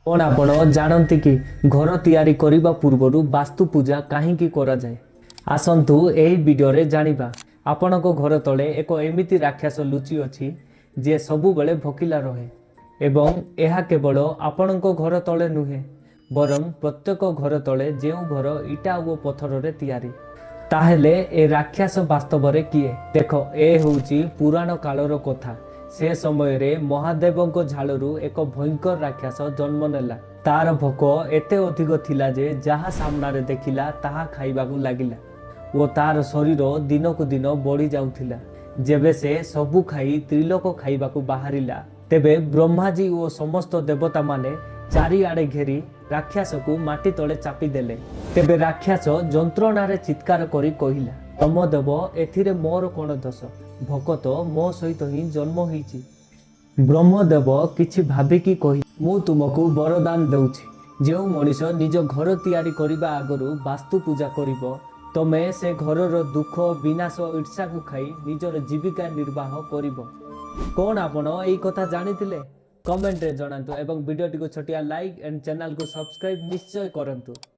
କ'ଣ ଆପଣ ଜାଣନ୍ତି କି ଘର ତିଆରି କରିବା ପୂର୍ବରୁ ବାସ୍ତୁ ପୂଜା କାହିଁକି କରାଯାଏ? ଆସନ୍ତୁ ଏହି ଭିଡ଼ିଓରେ ଜାଣିବା। ଆପଣଙ୍କ ଘର ତଳେ ଏକ ଏମିତି ରାକ୍ଷସ ଲୁଚି ଅଛି, ଯିଏ ସବୁବେଳେ ଭୋକିଲା ରହେ ଏବଂ ଏହା କେବଳ ଆପଣଙ୍କ ଘର ତଳେ ନୁହେଁ, ବରଂ ପ୍ରତ୍ୟେକ ଘର ତଳେ, ଯେଉଁ ଘର ଇଟା ଓ ପଥରରେ ତିଆରି। ତାହେଲେ ଏ ରାକ୍ଷସ ବାସ୍ତବରେ କିଏ? ଦେଖ, ଏ ହେଉଛି ପୁରାଣ କାଳର କଥା। ସେ ସମୟରେ ମହାଦେବଙ୍କ ଝାଳରୁ ଏକ ଭୟଙ୍କର ରାକ୍ଷସ ଜନ୍ମ ନେଲା। ତାର ଭୋକ ଏତେ ଅଧିକ ଥିଲା ଯେ ଯାହା ସାମ୍ନାରେ ଦେଖିଲା, ତାହା ଖାଇବାକୁ ଲାଗିଲା ଓ ତାର ଶରୀର ଦିନକୁ ଦିନ ବଢ଼ି ଯାଉଥିଲା। ଯେବେ ସେ ସବୁ ଖାଇ ତ୍ରିଲୋକ ଖାଇବାକୁ ବାହାରିଲା, ତେବେ ବ୍ରହ୍ମାଜୀ ଓ ସମସ୍ତ ଦେବତାମାନେ ଚାରିଆଡ଼େ ଘେରି ରାକ୍ଷସକୁ ମାଟି ତଳେ ଚାପି ଦେଲେ। ତେବେ ରାକ୍ଷସ ଯନ୍ତ୍ରଣାରେ ଚିତ୍କାର କରି କହିଲା, "ବ୍ରହ୍ମଦେବ, ଏଥିରେ ମୋର କ'ଣ ଦୋଷ? ଭୋକ ତ ମୋ ସହିତ ହିଁ ଜନ୍ମ ହେଇଛି।" ବ୍ରହ୍ମଦେବ କିଛି ଭାବିକି କହି, "ମୁଁ ତୁମକୁ ବରଦାନ ଦେଉଛି। ଯେଉଁ ମଣିଷ ନିଜ ଘର ତିଆରି କରିବା ଆଗରୁ ବାସ୍ତୁ ପୂଜା କରିବ, ତମେ ସେ ଘରର ଦୁଃଖ, ବିନାଶ, ଈର୍ଷାକୁ ଖାଇ ନିଜର ଜୀବିକା ନିର୍ବାହ କରିବ।" କ'ଣ ଆପଣ ଏଇ କଥା ଜାଣିଥିଲେ? କମେଣ୍ଟରେ ଜଣାନ୍ତୁ ଏବଂ ଭିଡ଼ିଓଟିକୁ ଛୋଟିଆ ଲାଇକ୍ ଆଣ୍ଡ ଚ୍ୟାନେଲକୁ ସବସ୍କ୍ରାଇବ୍ ନିଶ୍ଚୟ କରନ୍ତୁ।